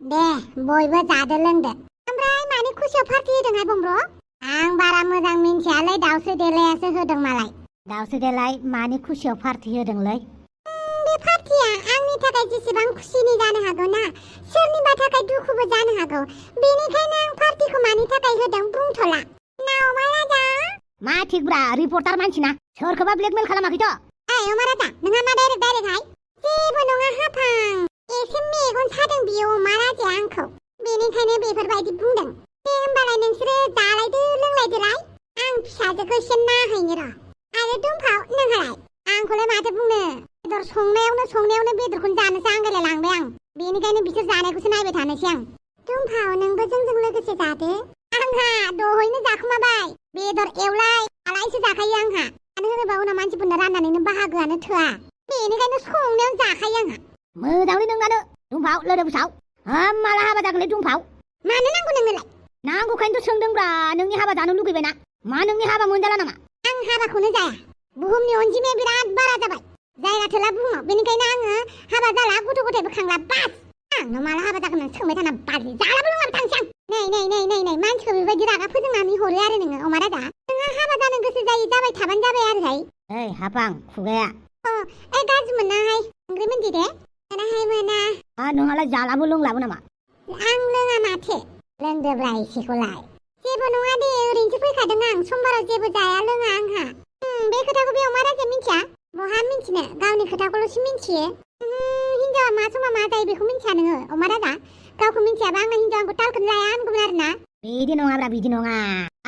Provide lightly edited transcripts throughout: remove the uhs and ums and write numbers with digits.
दे बयबो जादो लोंदो ओमफ्राय मानि खुसियाव पार्टि होदोंहाय बंब्र आं बारा मोजां मिन्थियालै दाउस्रि देलायासो होदों मालाय दाउस्रि देलाय मानि खुसियाव पार्टि होदोंलै बे पार्टिया आंनि थाखाय जेसेबां खुसिनि जानो हागौ ना सोरनिबा थाखाय दुखुबो जानो हागौ बेनिखायनो आं पार्टिखौ मानि थाखाय होदों बुंथ'ला ना अमा राजा मा थिगब्रा रिपर्टार मानसिना सोरखौबा ब्लेकमेल खालामाखैथ' ओइ अमा राजा नोंहा मा डाइरेक्टहाय जेबो नङा हाफां एसे मेगन सादों बियो अमा राजाया आंखौ बेनिखायनो बेफोरबायदि बुंदों दे होमबालाय नोंसोरो जालायदो लोंलायदोलाय आं फिसाजोखौ एसे नाहैनो र' आरो दुम्फाव नोंहालाय आंखौलाय माथो बुंनो बेदर संनायावनो बेदरखौनो जानोसो आंगायलाय लांबाय आं बेनिखायनो बिसोर जानायखौसो नायबाय थानोसै आं दुम्फाव नोंबो जोंजों लोगोसे जादो आंहा दहैनो जाखुमाबाय बेदर एवलाय आलायसो जाखायो आंहा मानो होनोबा उनाव मानसिफोरनो राननानैनो बाहागोआनो थोआ बेनिखायनो संनायाव जाखायो आंहा मोजांलै नोंनानो दुम्फाव लोदोबसाव माला हाबा जागोनलै दुम्फाव मानो नांगौ नोंनोलाय नांगौखायनोथ' सोंदोंब्रा नोंनि हाबा जानो लुगैबायना मा नोंनि हाबा मोनजाला नामा आं हाबाखौनो जाया बुहुमनि अनजिमाया बिराद बारा जाबाय जायगा थोला बुहुमाव बेनिखायनो आङो हाबा जाला गथ' गथायबो खांला बास आंनाव माला हाबा जागोन होननानै सोंबाय थाना बाजै जालाबो लोंलाबो थांसै आं नै मानसिखौ बेबायदि रागा फोजोंनानै हरो आरो नोङो अमा राजा नोंहा हाबा जानो गोसो जायो जाबाय थाबानो जाबाय आरोहाय ओइ हाफां खुगाया गाज्रि मोनाहाय ओंख्रि मोनदि दे मोनाहाय मोना नोंहालाय जालाबो लोंलाबो नामा आं लोङा माथो लोंदोब्रा एसेखौलाय जेबो नङा दे ओरैनोसो फैखादों आं समबाराव जेबो जाया लोङा आंहा बे खोथाखौ बे अमा राजाया मिन्थिया बहा मिन्थिनो गावनि खोथाखौल'सो मिन्थियो हिनजावा मा समाव मा जायो बेखौ मिन्थिया नोङो अमा राजा गावखौ मिन्थियाबा आंना हिनजाव आंखौ तालखौनो लाया होनगौमोन आरोना बिदि नङाब्रा बिदि नङा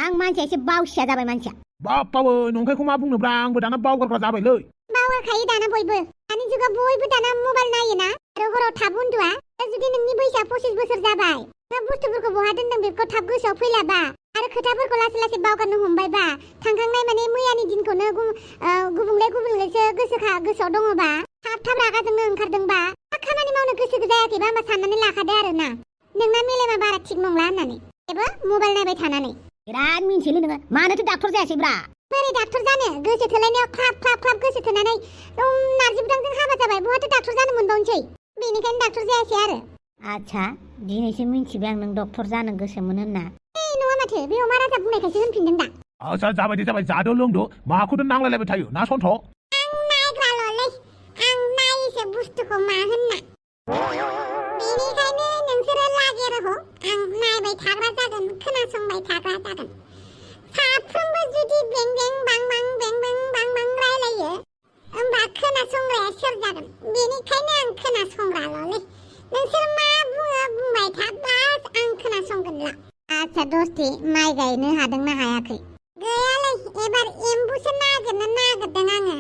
आं मानसिया एसे बावसिया जाबाय मानसिया बाप्पाबो नंखायखौ मा बुंनोब्रा आंबो दाना बावगारग्रा जाबायलै बावगारखायो दाना बयबो दानि जुगाव बयबो दाना मबाइल नायोना आरो हराव थाब उन्दुआ जुदि नोंनि बैसोआ 25 बोसोर जाबाय नों बुस्थुफोरखौ बहा दोनदों बेखौ थाब गोसोआव फैलाबा आरो खोथाफोरखौ लासै लासै बावगारनो हमबायबा थांखांनाय माने मैयानि दिनखौनो गुबुंलेसो गोसोआव दङबा थाब रागा जोंनो ओंखारदोंबा खामानि मावनो गोसो जायाखैबा होमबा साननानै लाखादो आरोना नोंना मेलेमा बारा थिग नंला होननानै एबा मबाइल नायबाय थानानै बिराद मिन्थियोलै नोङो मानोथो डाक्टर जायासैब्रा बोरै डाक्टर जानो गोसो थोलायनायाव ख्लाब गोसो थोनानै नारजि बुदांजों हाबा जाबाय बहाथो डाक्टर जानो मोनबावनोसै बेनिखायनो डाक्टर जायासै आरो आच्छा दिनैसो मिन्थिबाय आं नों डक्टर जानो गोसोमोन होनना नङा माथो बे अमा राजा बुंनायखायसो होनफिनदों दा आच्छा जाबाय जादो लोंदो माखौथो नांलायलायबाय थायो ना सन्थ आं नायग्राल'लै आं नायैसो बुस्थुखौ मा होनना बेनिखायनो नोंसोरो लागे रह आं नायबाय थाग्रा जागोन खोनासंबाय थाग्रा जागोन साफ्रोमबो जुदि बें बें बां बां रायलायो होमबा खोनासंग्राया सोर जागोन बेनिखायनो आं खोनासंग्राल'लै नोंसोर मा बुङो बुंबाय था बास आं खोनासंगोनल' आच्छा दस्ति माइ गायनो हादोंना हायाखै गैयालै एबार एम्बुसो नागिरदों आङो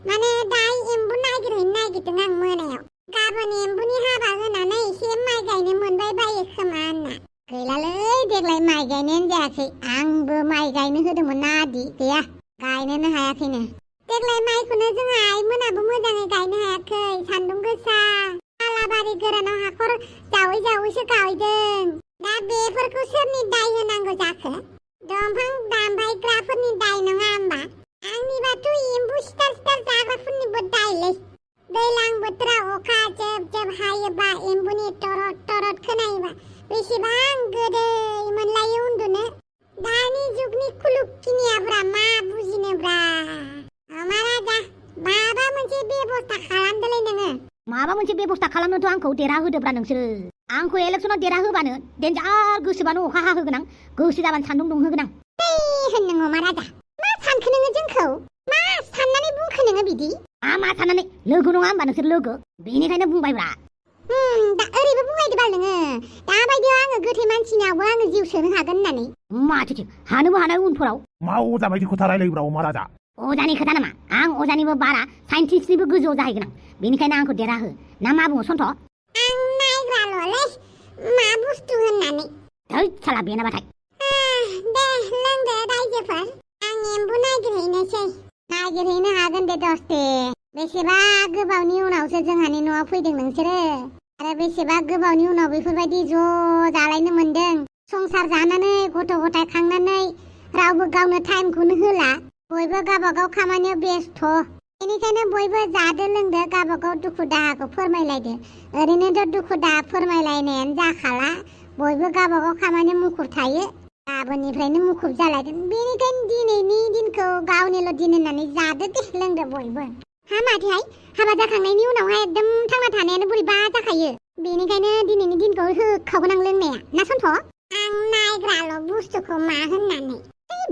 माने दाय एम्बु नागिरहैनो नागिरदों आं मोनायाव गाबोन एम्बुनि हाबा होनानै एसे माइ गायनो मोनबाय बायो खोमा होनना गैलालै देग्लाय माइ गायनायानो जायाखै आंबो माइ गायनो होदोंमोन ना आदि गैया गायनोनो हायाखैनो देग्लाय माइखौनो जोंहा आइमोनाबो मोजाङै गायनो हायाखै सान्दुं गोसा आलाबारि गोरानाव हाखर जावैसो गायदों दा बेफोरखौ सोरनि दाय होनांगौ जाखो दंफां दानफायग्राफोरनि दाय नङा होमबा आंनिबाथ' एम्बु सिथार जाग्राफोरनिबो दायलै दैलां बोथोराव अखा जोब हायोबा एम्बुनि टरट खोनायोबा बेसेबां गोदै मोनलायो उन्दुनो दानि जुगनि खुलुखिनियाब्रा मा बुजिनोब्रा अमा राजा माबा मोनसे बेबस्था खालामदोलै नोङो माबा मोनसे बेबस्था खालामनोथ' आंखौ देरहा होदोब्रा नोंसोरो आंखौ इलेक्सनाव देरहा होबानो देन्जार गोसोबानो अखा हाहोगोन आं गोसो जाबानो सान्दुं दुंहोगोन आं होन नोङो अमा राजा मा सानखो नोङो जोंखौ मा साननानै बुंखो नोङो बिदि मा साननानै लोगो नङा होमबा नोंसोर लोगो बेनिखायनो बुंबायब्रा दा ओरैबो बुंलायदोबाल नोङो दाबायदियाव आङो गोथै मानसिनियावबो आङो जिउ सोनो हागोन होननानै माथो हानोबो हानाय उनफोराव मा अजा बायदि खोथा रायलायोब्रा अमा राजा अजानि खोथा नामा आं अजानिबो बारा साइन्टिस्टनिबो गोजौआव जाहैगोन आं बेनिखायनो आंखौ देरहा हो ना मा बुङो सन्थ आं नायग्राल'लै मा बुस्थु होननानै थै साला बेनाबाथाय दे लोंदो रायजोफोर आं एम्बु नागिरहैनो हागोन दे दस्ते बेसेबा गोबावनि उनावसो जोंहानि न'आव फैदों नोंसोरो आरो बेसेबा गोबावनि उनाव बेफोरबायदि ज' जालायनो मोनदों संसार जानानै गथ' गथाय खांनानै रावबो गावनो टाइमखौनो होला बयबो गावबागाव खामानियाव बेस्थ' बेनिखायनो बयबो जादो लोंदो गावबागाव दुखु दाहाखौ फोरमायलायदो ओरैनोथ' दुखु दाहा फोरमायलायनायानो जाखाला बयबो गावबागाव खामानि मुखुब थायो गाबोननिफ्रायनो मुखुब जालायगोन बेनिखायनो दिनैनि दिनखौ गावनिल' दिन होननानै जादो दे लोंदो बयबो हा माथोहाय हाबा जाखांनायनि उनावहाय एकदम थांना थानायानो बोरैबा जाखायो बेनिखायनो दिनैनि दिनखौ होखावगोन आं लोंनाया ना सन्थ' आं नायग्राल' बुस्थुखौ मा होननानै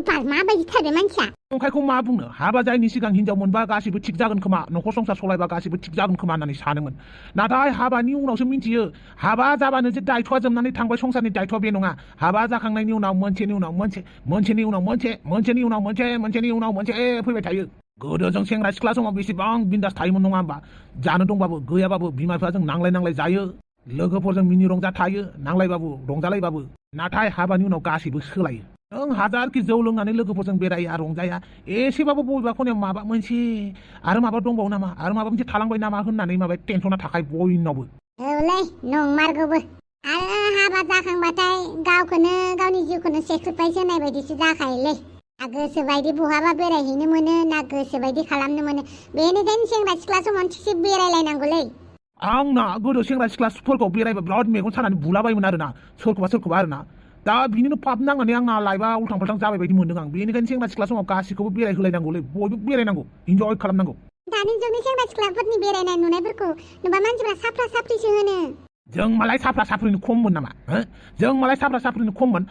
माबायदि थारबे मानसिया नंखायखौ मा बुंनो हाबा जायैनि सिगां हिनजाव मोनबा गासिबो थिग जागोन खोमा न'खर संसार सलायबा गासिबो थिग जागोन खोमा होननानै सानोमोन नाथाय हाबानि उनावसो मिथियो हाबा जाबानो जे दायथ'आ जोबनानै थांबाय संसारनि दायथ'आ बे नङा हाबा जाखांनायनि उनाव मोनसेनि उनाव मोनसे फैबाय थायो गोदो जों सेंग्रा सिख्ला समाव बेसेबां बिन्दास थायोमोन नङा होमबा जानो दंबाबो गैयाबाबो बिमा बिफाजों नांलाय जायो लोगोफोरजों मिनि रंजा थायो नांलायबाबो रंजालायबाबो नाथाय हाबानि उनाव गासिबो सोलायो नों हाजारखि जौ लोंनानै लोगोफोरजों बेराया रंजाया एसेबाबो बबेबा खनायाव माबा मोनसे आरो माबा दंबावो नामा आरो माबा मोनसे थालांबाय नामा होननानै माबा टेनसना थाखाय बयनावबो औलै नंमारगौबो आरो हाबा जाखांबाथाय गावखौनो गावनि जिउखौनो सेक्रिफाइस होनाय बायदिसो जाखायोलै गोसो बायदि बहाबा बेरायहैनो मोनो ना गोसो बायदि खालामनो मोनो बेनिखायनो सेंग्रा सिख्ला समाव थिगसे बेरायलायनांगौलै आंना गोदो सेंग्रा सिख्लाफोरखौ बेरायबा बिराद मेगन सानानै बुलाबायोमोन आरोना सोरखौबा आरोना दा बिनिनो पाप नांनानै आंना लाइफआ उल्थां फाल्थां जाबाय बायदि मोनदों आं बेनिखायनो सेंग्रा सिख्ला समाव गासिखौबो बेरायहोलायनांगौलै बयबो बेरायनांगौ इन्जय खालामनांगौ दानि जुगनि सेंग्रा सिख्लाफोरनि बेरायनाय नुनायफोरखौ नुबा मानसिफ्रा साफ्रा साफ्रिसो होनो जों मालाय साफ्रा साफ्रिनि खममोन नामा जों मालाय साफ्रा साफ्रिनि खममोन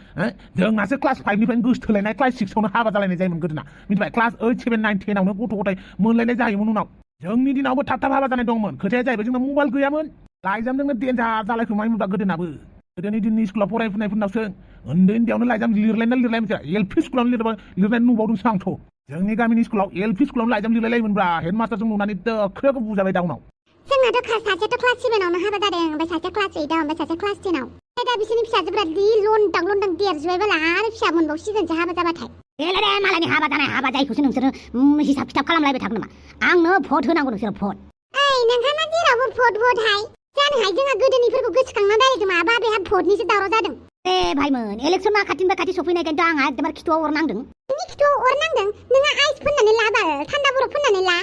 जोंनासो क्लास 5निफ्रायनो गोसोथोलायनाय क्लास 6आवनो हाबा जालायनाय जायोमोन गोदोना मिथिबाय क्लास 8, 7, 9, 10आवनो गथ' गथाय मोनलायनाय जायोमोन उनाव जोंनि दिनावबो थाब हाबा जानाय दंमोन खोथाया जाहैबाय जोंना मबाइल गैयामोन लाइजामजोंनो देन्जार जालायखोमायोमोनब्ला गोदोनाबो गोदोनि दिननि स्कुलाव फरायफुनायफोरनावसो उन्दैयावनो लाइजाम लिरलायनाय एलपि स्कुलावनो लिरनाय नुबावदोंसो आंथ' जोंनि गामिनि स्कुलाव एलपि स्कुलावनो लाइजाम लिरलायलायोमोनब्रा हेडमास्टारजों नुनानै दोखोखो बुजाबाय दाउनाव जोंनाथ' सासेयाथ' क्लास 7आवनो हाबा जादों ओमफ्राय सासेया क्लास 8आव ओमफ्राय सासेया क्लास 10आव दा बिसोरनि फिसाजोफ्रा लन्दां देरजोबबायबाला आरो फिसा मोनबावसिगोनसो हाबा जाबाथाय देलाय दे मालायनि हाबा जानाय हाबा जायखौसो नोंसोरो हिसाब खिथाब खालामलायबाय थागोन नामा आंनो भट होनांगौ नोंसोरो भट ओइ नोंथाङा जेरावबो भटहाय जानोहाय जोंहा गोदोनिफोरखौ गोसोखांना रायलायदों माबा बेहा भटनिसो दावराव जादों ए भाइमोन इलेक्सना खाथिनिफ्राय खाथि सफैनायखायनोथ' आंहा एकदबारे खिथुआव अर नांदों नोंनि खिथुआव अर नांदों नोंहा आइस फोननानै ला बाल थान्दा बरफ फोननानै ला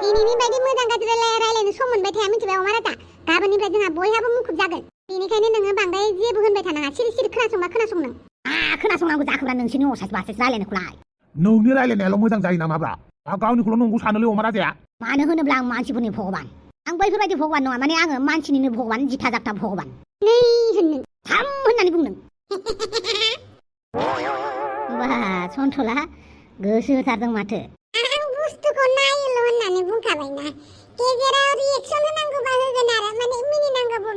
दिनैनि बायदि मोजां गाज्रि रायलायनो सम मोनबाय थाया मिथिबाय अमा राजा गाबोननिफ्राय जोंहा बयहाबो मुखुब जागोन बेनिखायनो नोङो बांद्राय जेबो होनबाय थानाङा सिरि खोनासंबा खोनासं नों खोनासंनांगौ जाखोब्रा नोंसोरनि असाइस बासाइस रायलायनायखौलाय नोंनि रायलायनायाल' मोजां जायो नामाब्रा गावनिखौल' नंगौ सानोलै अमा राजाया मानो होनोब्ला आं मानसिफोरनि भगबान आं बैफोरबायदि भगबान नङा माने आङो मानसिनिनो भगबान जिथा जागथा भगबान नै होननो थाम होननानै बुंदों बा सन्थला गोसो होथारदों माथो आं बुस्थुखौ नायोल' होननानै बुंखाबायना गेजेराव रिएक्सन होनांगौबा होगोन आरो माने मिनिनांगौबा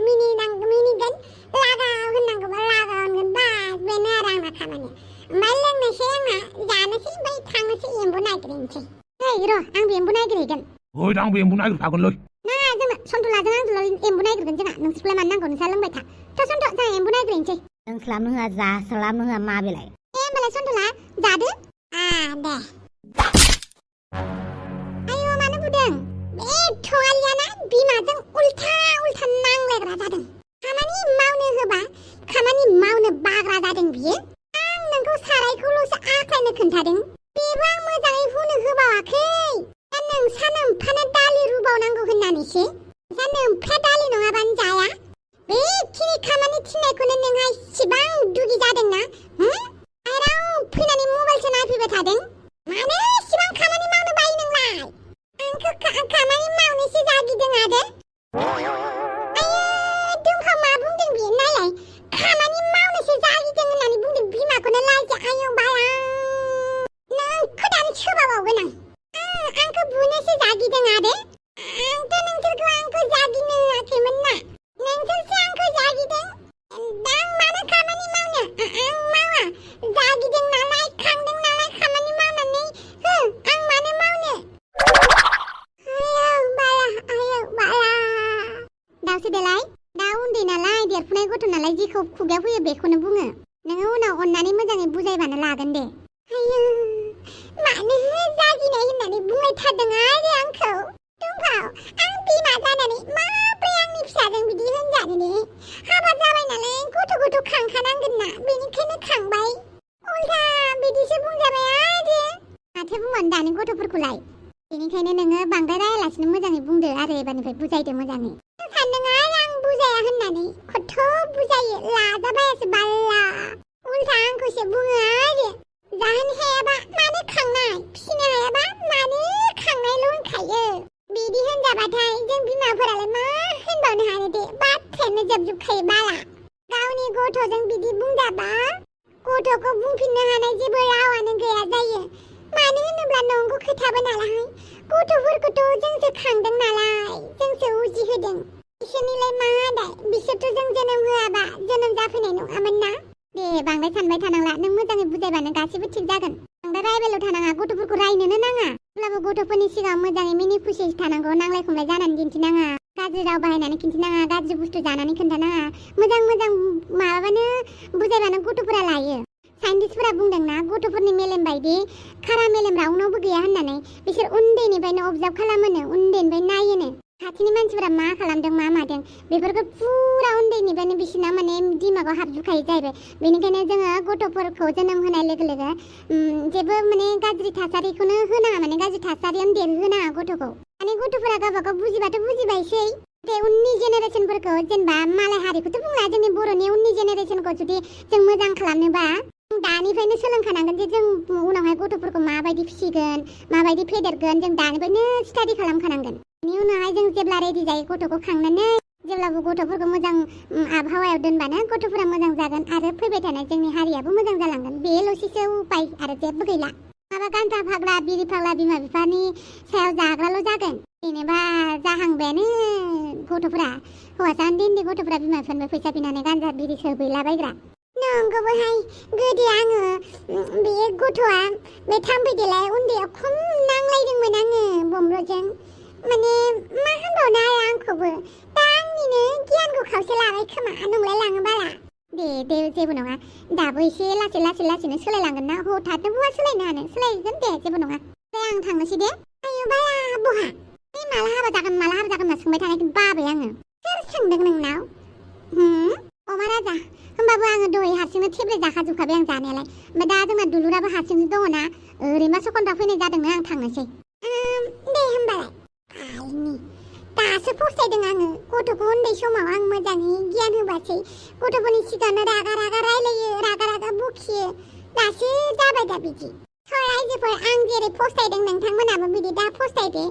मिनिगोन लागा होननांगौबा लागा होनगोन बास बेनो आरो आंना खामानिया ओमफ्राय लोंनोसै आंना जानोसै ओमफ्राय थांनोसै एम्बु नागिरहैनोसै नै र' आंबो एम्बु नागिरहैगोन आंबो एम्बु नागिरखागोनलै नाङा जोंना सन्थलाजों आंजोंल' एम्बु नागिरगोन जोंहा नोंसोरखौलाय मानो नांगौ नोंस्रा लोंबाय था थ' सन्थ जोंहा एम्बु नागिरहैनोसै लोंस्लाबनो होआ जास्लाबनो होआ मा बेलाय होमबालाय सन्थला जादो दे आयौ मानो बुदों बे थगालियाना बिमाजों उल्था नांलायग्रा जादों खामानि मावनो होबा खामानि मावनो बाग्रा जादों बियो आं नोंखौ सारायखौल'सो आखायनो खोन्थादों बेबो आं मोजाङै हुनो होबावाखै दा नोंसानो ओमफानो दालि रुबावनांगौ होननानैसो नोंसा ओमफा दालि नङाबानो जाया बेखिनि खामानि थिननायखौनो नोंहा इसिबां दुगि जादोंना आराम फैनानै मबाइलसो नायफैबाय थादों मानो इसिबां खामानि मावनो बायो नोंलाय आंखौ खामानि मावनोसो जागिदों आरो आयो दुमखौ मा बुंदों बियो नायलाय खामानि मावनोसो जागिदों होननानै बुंदों बिमाखौनो लायजा आयौ बाया नोंखौ दानो सोबावगोन आं आंखौ बुनोसो जागिदों आरो आंथ' नोंसोरखौ आंखौ जागिनो होआखैमोन ना नोंसोरसो आंखौ जागिदों दा आं मानो खामानि मावनो आं मावा जागिदों नालाय खांदों नालाय खामानि मावनानै हो आं मानो मावनो आयौ बाला दावसो देलाय दा उन्दै नालाय देरफुनाय गथ' नालाय जेखौ खुगायाव फैयो बेखौनो बुङो नोङो उनाव अननानै मोजाङै बुजायबानो लागोन दे आयौ मानो जागिनाय होननानै बुंबाय थादों आरो आंखौ दुमफाव आं बिमा जानानै माब्रै आंनि फिसाजों बिदि होनजानो दे हाबा जाबाय नालाय गथ' खांखानांगोन ना बेनिखायनो खांबाय उल्था बिदिसो बुंजाबाय आरो माथो बुंबानो दानि गथ'फोरखौलाय बेनिखायनो नोङो बांद्राय रायालासिनो मोजाङै बुंदो आरो एबारनिफ्राय बुजायदो मोजाङै सानदों आं बुजाया होननानै खथ' बुजायो लाजाबायासो बाल्ला उल्था आंखौसो बुङो आरो जाहोनो हायाबा मानो खांनाय फिसिनो हायाबा मानो खांनायल' होनखायो बिदि होनजाबाथाय जों बिमाफोरालाय मा होनबावनो हानो दे बाथ्रायानो जोबजोबखायो बाला गावनि गथ'जों बिदि बुंजाबा गथ'खौ बुंफिननो हानाय जेबो रावानो गैया जायो मानो होनोब्ला नंगौ खोथाबो नालाय गथ'फोरखौथ' जोंसो खांदों नालाय जोंसो उजिहोदों बिसोरनिलाय मा आदाय बिसोरथ' जों जोनोम होआबा जोनोम जाफैनाय नङामोन ना दे बांद्राय सानबाय थानांला नों मोजाङै बुजायबानो गासिबो थिग जागोन बांद्राय रायबायल' थानाङा गथ'फोरखौ रायनोनो नाङा अब्लाबो गथ'फोरनि सिगाङाव मोजाङै मिनि खुसि थानांगौ नांलाय खमलाय जानानै दिन्थिनाङा गाज्रि राव बाहायनानै खिन्थिनाङा गाज्रि बुस्थु जानानै खोन्थानाङा मोजां माबाबानो बुजायबानो गथ'फोरा लायो साइन्टिस्टफोरा बुंदोंना गथ'फोरनि मेलेम बायदि खारा मेलेम रावनावबो गैया होननानै बिसोर उन्दैनिफ्रायनो अबजार्भ खालामोनो उन्दैनिफ्राय नायोनो खाथिनि मानसिफोरा मा खालामदों मा मादों बेफोरखौ फुरा उन्दैनिफ्रायनो बिसोरना माने दिमागाव हाबजोबखायो जाहैबाय बेनिखायनो जोङो गथ'फोरखौ जोनोम होनाय लोगो लोगो जेबो माने गाज्रि थासारिखौनो होनाङा माने गाज्रि थासारियावनो देरहोनाङा गथ'खौ माने गथ'फोरा गावबागाव बुजिबाथ' बुजिबायसै बे उननि जेनेरेसनफोरखौ जेनेबा मालाय हारिखौथ' बुंला जोंनि बर'नि उननि जेनेरेसनखौ जुदि जों मोजां खालामनोबा दानिफ्रायनो सोलोंखानांगोन जे जों उनावहाय गथ'फोरखौ माबायदि फिसिगोन माबायदि फेदेरगोन जों दानिफ्रायनो स्टाडि खालामखानांगोन बेनि उनावहाय जों जेब्ला रेडि जायो गथ'खौ खांनानै जेब्लाबो गथ'फोरखौ मोजां आबहावायाव दोनबानो गथ'फोरा मोजां जागोन आरो फैबाय थानाय जोंनि हारियाबो मोजां जालांगोन बेल'सो उपाय आरो जेबो गैला माबा गान्था फाग्ला बिरि फाग्ला बिमा बिफानि सायाव जाग्राल' जागोन जेनेबा जाहांबायानो गथ'फोरा हौवासा उन्दै गथ'फोरा बिमा बिफानिफ्राय फैसा बिनानै गान्जा बिरि सोबैलाबायग्रा नंगौबोहाय गोदो आङो बे गथ'आ बे थाम्फै देलाय उन्दैयाव खम नांलायदोंमोन आङो बम्ब्रजों माने मा होनबावनो आरो आंखौबो दा आंनिनो गियानखौ खावसे लाबाय खोमा नंलाय लाङो बाला दे जेबो नङा दाबो एसे लासैनो सोलायलांगोन ना हथाथनो बहा सोलायनो हानो सोलायगोन दे जेबो नङा दे आं थांनोसै दे आयौ बाला बहा बे माला हाबा जागोन होनना सोंबाय थानायखौ बाबाय आङो सोर सोंदों नोंनाव अमा राजा होमबाबो आङो दहाय हारसिंनो टेब्लेट जाखाजोबखाबाय आं जानायालाय ओमफ्राय दा जोंना दुलुराबो हारसिंसो दङना ओरैनोबा सखनथा फैनाय जादोंनो आं थांनोसै दे होमबालाय आइनि दासो फस्थायदों आङो गथ'खौ उन्दै समाव आं मोजाङै गियान होबासै गथ'फोरनि सिगाङावनो रागा रायलायो रागा बखियो दासो जाबाय दा बिदि रायजोफोर आं जेरै फस्थायदों नोंथांमोनाबो बिदि दा फस्थायदो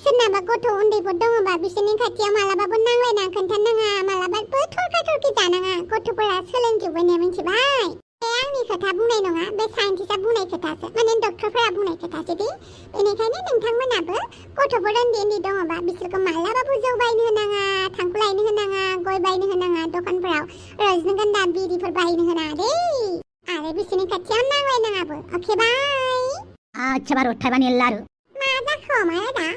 सोरनाबा गथ' उन्दैफोर दङबा बिसोरनि खाथियाव मालाबाबो नांलायना खोन्थानाङा मालाबाबो थरखा जानाङा गथ'फोरा सोलोंजोबबाय मिथिबाय बे आंनि खोथा बुंनाय नङा बे साइन्टिस्टआ बुंनाय खोथासो माने डक्टरफोरा बुंनाय खोथासो दे बेनिखायनो नोंथांमोनाबो गथ'फोर उन्दै दङबा बिसोरखौ मालाबाबो जौ बायनो होनाङा थांखु लायनो होनाङा गय बायनो होनाङा दखानफोराव रजनीगन्धा बिरिफोर बायनो होनाङा दे आरो बिसोरनि खाथियाव नांलायनाङाबो अके बाय आच्छा बारु थाइबानि लारु मा जाखो मायादा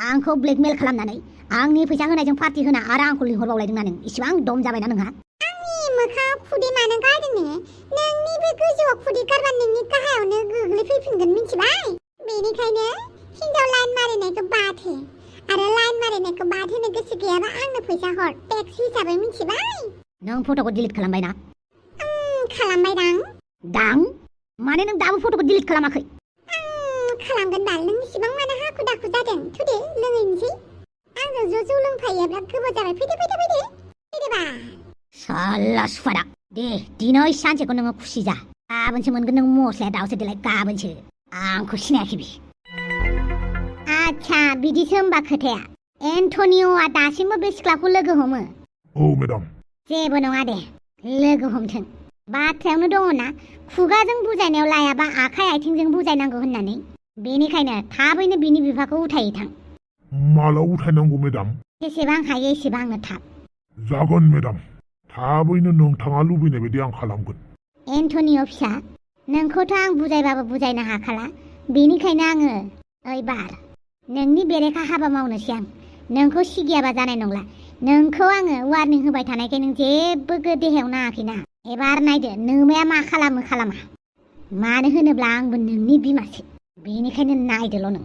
आंखौ ब्लेकमेल खालामनानै आंनि फैसा होनायजों पार्टि होना आरो आंखौ लिंहरबावलायदों नों इसिबां दम जाबायना नोंहा आंनि मोखाङाव खुदै मानो गारदों नोङो नोंनि बे गोजौआव खुदै गारबा नोंनि गाहायावनो गोग्लैफैफिनगोन मिथिबाय बेनिखायनो हिन्जाव लाइन मारिनायखौ बाद हो आरो लाइन मारिनायखौ बाद होनो गोसो गैयाबा आंनो फैसा हर टेक्स हिसाबै मिथिबाय नों फट'खौ डिलिट खालामबाय ना खालामबाय दां माने नों दाबो फट'खौ डिलिट खालामाखै खालामगोन बाल नों इसिबां मानो हाखु दाखु जादों थुदे लोंहैनोसै आंजों ज' लोंफायोब्ला गोबाव जाबाय फैदोबा साला सुफादा दे दिनै सानसेखौ नोङो खुसि जा गाबोनसो मोनगोन नों मस्लाया दाउसो देलाय गाबोनसो आंखौ सिनायाखै बे आच्छा बिदिसो होमबा खोथाया एन्टनिय'आ दासिमबो बे सिख्लाखौ लोगो हमो औ मेडाम जेबो नङा दे लोगो हमथों बाथ्रायावनो दङना खुगाजों बुजायनायाव लायाबा आखाइ आथिंजों बुजायनांगौ होननानै बेनिखायनो थाबैनो बिनि बिफाखौ उथायै थां माला उथायनांगौ मेडाम जेसेबां हायो एसेबांनो थाब जागोन मेडाम थाबैनो नोंथाङा लुबैनाय बायदि आं खालामगोन एन्टनिय' फिसा नोंखौथ' आं बुजायबाबो बुजायनो हाखाला बेनिखायनो आङो ओइबार नोंनि बेरेखा हाबा मावनोसै आं नोंखौ सिगियाबा जानाय नंला नोंखौ आङो वार्निं होबाय थानायखाय नों जेबो देहायाव नाङाखैना एबार नायदो नोमाया मा खालामा मानो होनोब्ला आंबो नोंनि बिमासो बेनिखायनो नायदोल' नों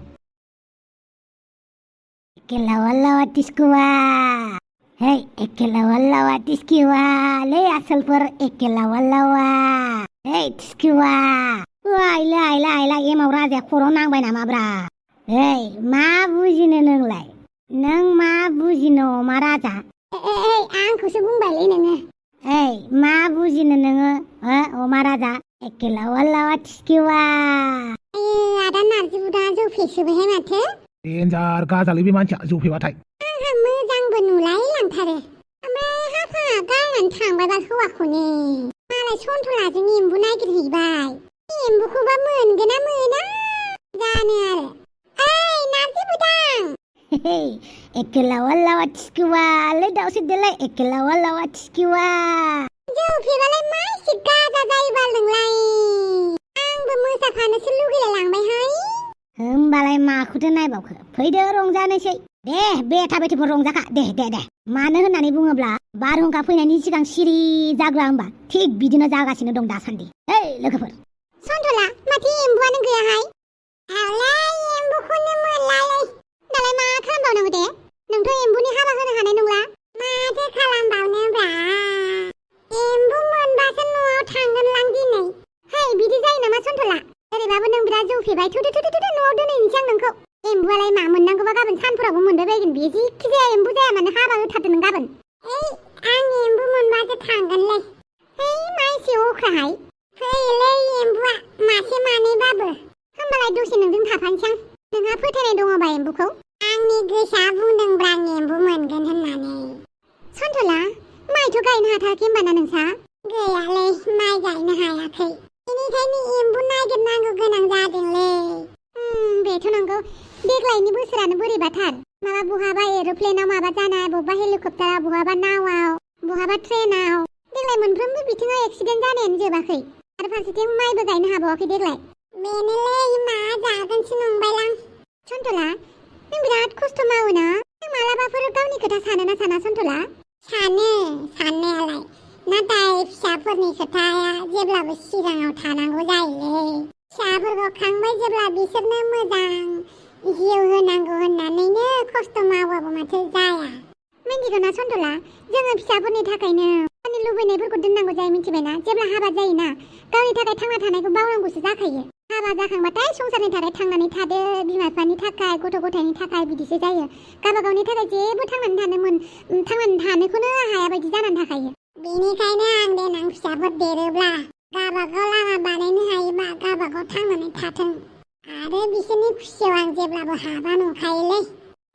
एकेलावा टिस्कुवा हे एकेलावा टिस्कुवा ले आसलफोर एकेलावा हे टिस्कुवा आइला एमाव राजाया खर' नांबाय नामाब्रा ओइ मा बुजिनो नोंलाय नों मा बुजिनो अमा राजा आंखौसो बुंबायलै नोङो ओइ मा बुजिनो नोङो अमा राजा एखे लावा लावा थिखिवा आदा नारजि बुदा जौ फेसोबायहाय माथो डेन्जार गाजालै बे मानसिया जौ फेबाथाय आंहा मोजांबो नुलाय लांथारो ओमफ्राय हाफा गारनानै थांबाय हौवाखौनो मालाय सन्थलाजों एम्बु नागिरहैबाय एम्बुखौबा मोनगोन ना मोना जानो आरो ओइ नारजि बुदां एखे लावा लावा थिखिवालै दाउस्रि देलाय एखे लावा लावा थिखिवा जौ फेबालाय मा एसे गाजा जायोबाल नोंलाय आंबो मोसाफानोसो लुगैलाय लांबायहाय होमबालाय माखौथो नायबावखो फैदो रंजानोसै दे बे थाबायथिफोर रंजाखा दे मानो होननानै बुङोब्ला बारहुंखा फैनायनि सिगां सिरि जाग्रा होमबा थिग बिदिनो जागासिनो दं दासान्दि ओइ लोगोफोर सन्थला माथो एम्बुआनो गैयाहाय आवलाय एम्बुखौनो मोनलालै दालाय मा खालामबावनांगौ दे नोंथ' एम्बुनि हाबा होनो हानाय नंला माथो खालामबावनोब्रा एम्बु मोनबासो न'आव थांगोनलां दिनै है बिदि जायो नामा सन्थला ओरैबाबो नों बिराद जौ फेबाय थुदो न'आव दोनहैनोसै आं नोंखौ एम्बुआलाय मा मोननांगौबा गाबोन सानफोरावबो मोनबाय बायगोन बेयो जिखि जाया एम्बु जाया मानो हाबा होथारदो नों गाबोन आं एम्बु मोनबासो थांगोनलै है मा एसे अख्राहाय फैलै एम्बुआ मासे मानैबाबो होमबालाय दसे नोंजों थाफानोसै आं नोंहा फोथायनाय दङबा एम्बुखौ आंनि गोसोआ बुंदोंब्रा आं एम्बु मोनगोन होननानै सन्थला माइथ' गायनो हाथाराखै होमबाना नोंसा गैयालै माइ गायनो हायाखै बेनिखायनो एम्बु नागिरनांगौ गोनां जादोंलै बेथ' नंगौ देग्लायनि बोसोरानो बोरैबाथार माबा बहाबा एर'प्लेनाव माबा जानाय बहाबा हेलिकप्टाराव बहाबा नावआव बहाबा ट्रेनाव देग्लाय मोनफ्रोमबो बिथिङाव एक्सिडेन्ट जानायानो जोबाखै आरो फारसेथिं माइबो गायनो हाबावाखै देग्लाय बेनोलै मा जागोनसो नंबायलां सन्थला नों बिराद खस्थ' मावो ना नों मालाबाफोर गावनि खोथा सानो ना साना सन्थला सानो साननायालाय नाथाय फिसाफोरनि खोथाया जेब्लाबो सिगाङाव थानांगौ जायोलै फिसाफोरखौ खांबाय जेब्ला बिसोरनो मोजां जिउ होनांगौ होननानैनो खस्थ' मावाबो माथो जाया मिन्थिगौ ना सन्थला जोङो फिसाफोरनि थाखायनो गावनि लुबैनायफोरखौ दोननांगौ जायो मिन्थिबायना जेब्ला हाबा जायोना गावनि थाखाय थांना थानायखौ बावनांगौसो जाखायो हाबा जाखांबाथाय संसारनि थाखाय थांनानै थादो बिमा बिफानि थाखाय गथ' गथायनि थाखाय बिदिसो जायो गावबा गावनि थाखाय जेबो थांनानै थानोखौनो हाया बायदि जानानै थाखायो बेनिखायनो आं देनां फिसाफोर देरोब्ला गावबागाव लामा बानायनो हायोबा गावबागाव थांनानै थाथों आरो बिसोरनि खुसियाव आं जेब्लाबो हाबा नंखायोलै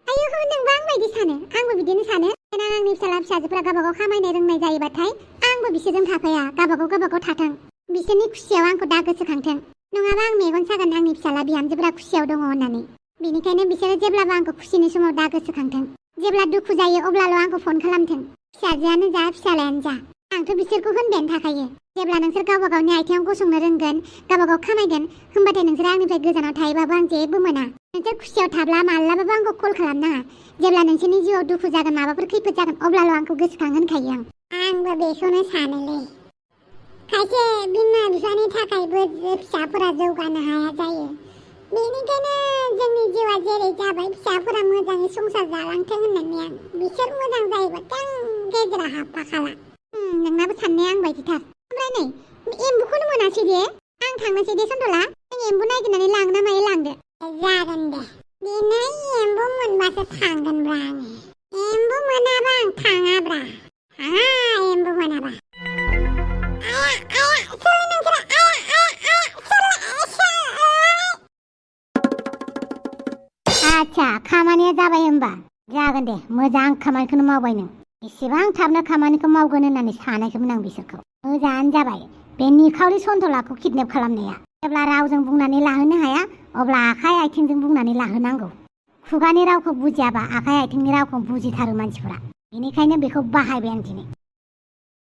आयौ नोंबो आं बायदि सानो आंबो बिदिनो सानो देनां आंनि फिसाला फिसाजोफ्रा गावबागाव खामायनो रोंनाय जायोबाथाय आंबो बिसोरजों थाफाया गावबागाव थाथों बिसोरनि खुसियाव आंखौ दा गोसोखांथों नङाबा आं मेगन सागोन आंनि फिसाला बिहामजोफ्रा खुसियाव दङ होननानै बेनिखायनो बिसोरो जेब्लाबो आंखौ खुसिनि समाव दा गोसोखांथों जेब्ला दुखु जायो अब्लाल' आंखौ फन खालामथों फिसाजोआनो जा फिसालायानो जा आंथ' बिसोरखौ होनबायानो थाखायो जेब्ला नोंसोर गावबा गावनि आथिङाव गसंनो रोंगोन गावबागाव खामायगोन होमबाथाय नोंसोर आंनिफ्राय गोजानाव थायोबाबो आं जेबो मोना नोंसोर खुसियाव थाब्ला माब्लाबाबो आंखौ कल खालामनाङा जेब्ला नोंसोरनि जिउआव दुखु जागोन माबाफोर खैफोद जागोन अब्लाल' आंखौ गोसोखांहोनखायो आंबो बेखौनो सानोलै खायसे बिमा बिफानि थाखायबो फिसाफोरा जौगानो हाया जायो बेनिखायनो जोंनि जिउआ जेरै जाबाय फिसाफोरा मोजाङै संसार जालांथों होननानै आं बिसोर मोजां जायोबाथाय आं गेजेराव हाबफाखाला नोंनाबो साननाया आं बायदिथार ओमफ्राय नै एम्बुखौनो मोनासै दे आं थांनोसै दे सन्थला नों एम्बु नागिरनानै लांनो ना मायो लांदो जागोन दे दिनै एम्बु मोनबासो थांगोनब्रा आङो एम्बु मोनाबा आं थाङाब्रा एम्बु मोनाबा आच्छा खामानिया जाबाय होमबा जागोन दे मोजां खामानिखौनो मावबाय नों एसेबां थाबनो खामानिखौ मावगोन होननानै सानाखैमोन आं बिसोरखौ मोजाङानो जाबाय बे निखावरि सन्थलाखौ किडनेप खालामनाया जेब्ला रावजों बुंनानै लाहोनो हाया अब्ला आखाइ आथिंजों बुंनानै लाहोनांगौ खुगानि रावखौ बुजियाबा आखाइ आथिंनि रावखौ बुजिथारो मानसिफोरा बेनिखायनो बेखौ बाहायबाय आं दिनै